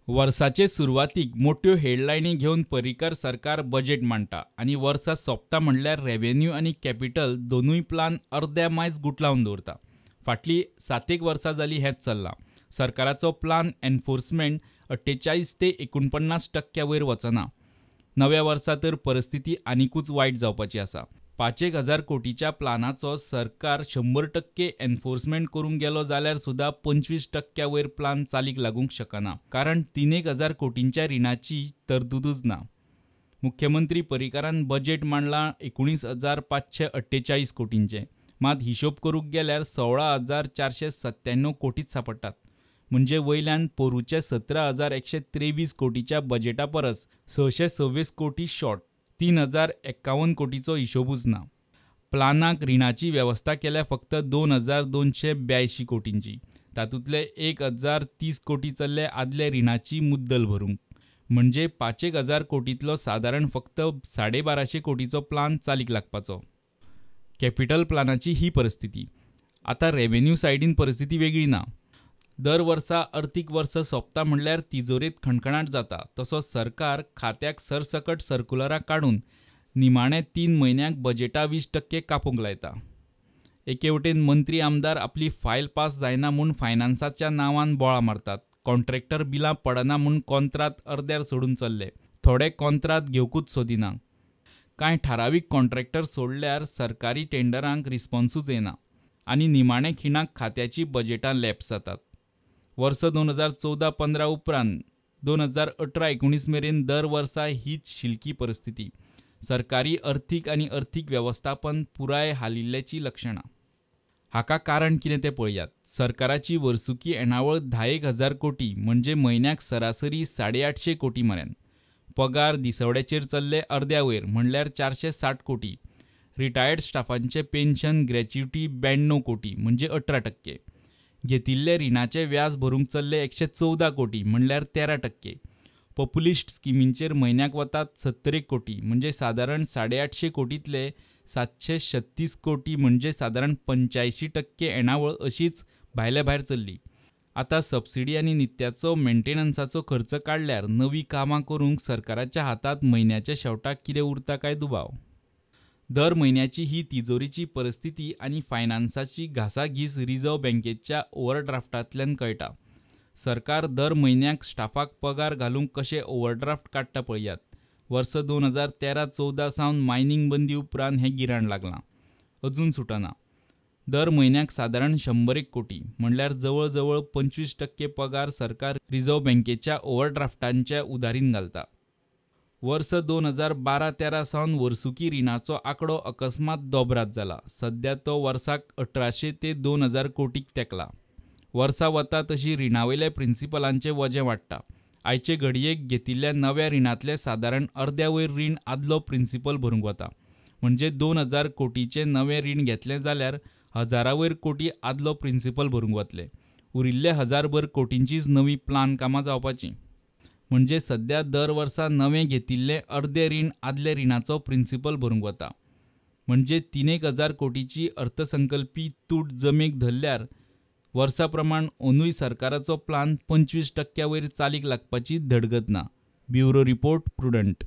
वर्साचे सुरवातीक मोट्यो हेडलायनी घेवन पर्रीकर सरकार बजेट मांडटा आनी वर्सा सोंपता म्हणल्यार रेव्हेन्यू आनी कॅपिटल दोनूय प्लान अर्द्या मायज गुटलावन दवरता. फाटलीं 7 वर्सां जालीं हेंच चल्लां. सरकाराचो प्लान एनफोर्समेंट 48 ते 49% वयर वचना. नव्या वर्सा तर परिस्थिती आनिकूच वायट जावपाची आसा. 5,000 हजार कोटीच्या प्लानाचो सरकार 100% एनफोर्समेंट करूंक गेलो जाल्यार सुद्दां 25% वयर प्लान चालीक लागूंक शकना, कारण 3,000 हजार कोटींच्या रिणाची तरतुदूच ना. मुख्यमंत्री पर्रीकारान बजेट मांडलां 19,548 कोटींचें, मात हिशोब करूंक गेल्यार 16,497 कोटीच सांपडटात. म्हणजे वयल्यान पोरूचे 17,123 कोटीच्या बजेटा परस 626 कोटी शॉर्ट, 3,051 कोटीचो हिशोबूच ना. प्लानाक रिणाची वेवस्था केल्या फक्त 2,282 कोटींची, तातूंतले 1,030 कोटी चल्ले आदले रिणाची मुद्दल भरूंक. म्हणजे 5,000 हजार कोटींतलो सादारण फक्त 1250 कोटीचो प्लान चालीक लागपाचो. कॅपिटल प्लानाची ही परिस्थिती. आतां रेव्हेन्यू सायडीन परिस्थिती वेगळी ना. दर वर्सा अर्थीक वर्स सोंपता म्हणल्यार तिजोरेंत खणखणाट जाता, तसो सरकार खात्याक सरसकट सर्कुलरां काडून निमाणे 3 म्हयन्यांक बजेटा 20% कापूंक लायता. एके वटेन मंत्री आमदार आपली फायल पास जायना म्हूण फायनान्साच्या नांवान बोळा मारतात, कॉन्ट्रॅक्टर बिलां पडना म्हूण कॉन्त्रात अर्द्यार सोडून चल्ले, थोडे कॉन्त्रात घेवकूच सोदिना, कांय थारावीक कॉन्ट्रॅक्टर सोडल्यार सरकारी टेंडरांक रिस्पॉन्सूच येना आनी निमाणे खिणाक खात्याची बजेटां लॅप्स जातात. वर्स 2014-15 उपरांत 2018-19 मेरेन दर वर्सा हीच शिलकी परिस्थिती. सरकारी अर्थीक आनी अर्थीक वेवस्थापन पुराय हालिल्ल्याचीं लक्षणां. हाका कारण कितें तें पळयात. सरकाराची वर्सुकी येणावळ 10,000 हजार कोटी म्हणजे म्हयन्याक सरासरी 850 कोटी मेरेन. पगार दिसवड्याचेर चल्ले अर्द्या वयर म्हणल्यार 460 कोटी. रिटायर्ड स्टाफांचें पेन्शन ग्रॅच्युटी 92 कोटी म्हणजे 18%. घेतिल्ले रिणाचें व्याज भरूंक चल्ले 114 कोटी म्हणल्यार 13%. पॉप्युलिस्ट स्किमींचेर म्हयन्याक वतात 70 कोटी म्हणजे सादारण 850 कोटींतले 736 कोटी म्हणजे सादारण 85% येणावळ अशीच भायले भायर चल्ली. आतां सबसिडी आनी नित्याचो मेंटेनन्साचो खर्च काडल्यार नवीं कामां करूंक सरकाराच्या हातांत म्हयन्याच्या शेवटाक कितें उरता काय दुबाव. दर म्हयन्याची ही तिजोरीची परिस्थिती आनी फायनान्साची घासाघीस रिझर्व्ह बँकेच्या ओव्हरड्राफ्टांतल्यान कळटा. सरकार दर म्हयन्याक स्टाफाक पगार घालूंक कशें ओव्हरड्राफ्ट काडटा पळयात. वर्स 2013-14 सावन मायनींग बंदी उपरांत हें गिराण लागलां, अजून सुटना. दर म्हयन्याक सादारण 100 कोटी म्हणल्यार जवळ जवळ 25% पगार सरकार रिझर्व्ह बँकेच्या ओव्हरड्राफ्टांच्या उदारीन घालता. वर्स 2012-13 सावन वर्सुकी रिणाचो आंकडो अकस्मात दोबरात जाला. सद्या तो वर्साक 1800 ते 2000 कोटीक तेंकला. वर्सा वता तशी रिणावयले प्रिंसिपलांचें वजें वाडटा. आयचे घडयेक घेतिल्ल्या नव्या रिणांतले सादारण अर्द्या वयर रीण आदलो प्रिंसिपल भरूंक वता. म्हणजे 2000 कोटीचें नवें रीण घेतलें जाल्यार 1000 वयर कोटी आदलो प्रिंसिपल भरूंक वतले. उरिल्ले 1000 कोटींचीच नवीं प्लान कामां जावपाचीं. म्हणजे सद्या दर वर्सा नवें घेतिल्लें अर्दें रीण आदल्या रिणाचो प्रिंसिपल भरूंक वता. म्हणजे 3,000 कोटीची अर्थसंकल्पी तूट जमेक धरल्यार वर्सा प्रमाण अंदूय सरकाराचो प्लान 25% वयर चालीक लागपाची धडगत ना. Bureau report, Prudent.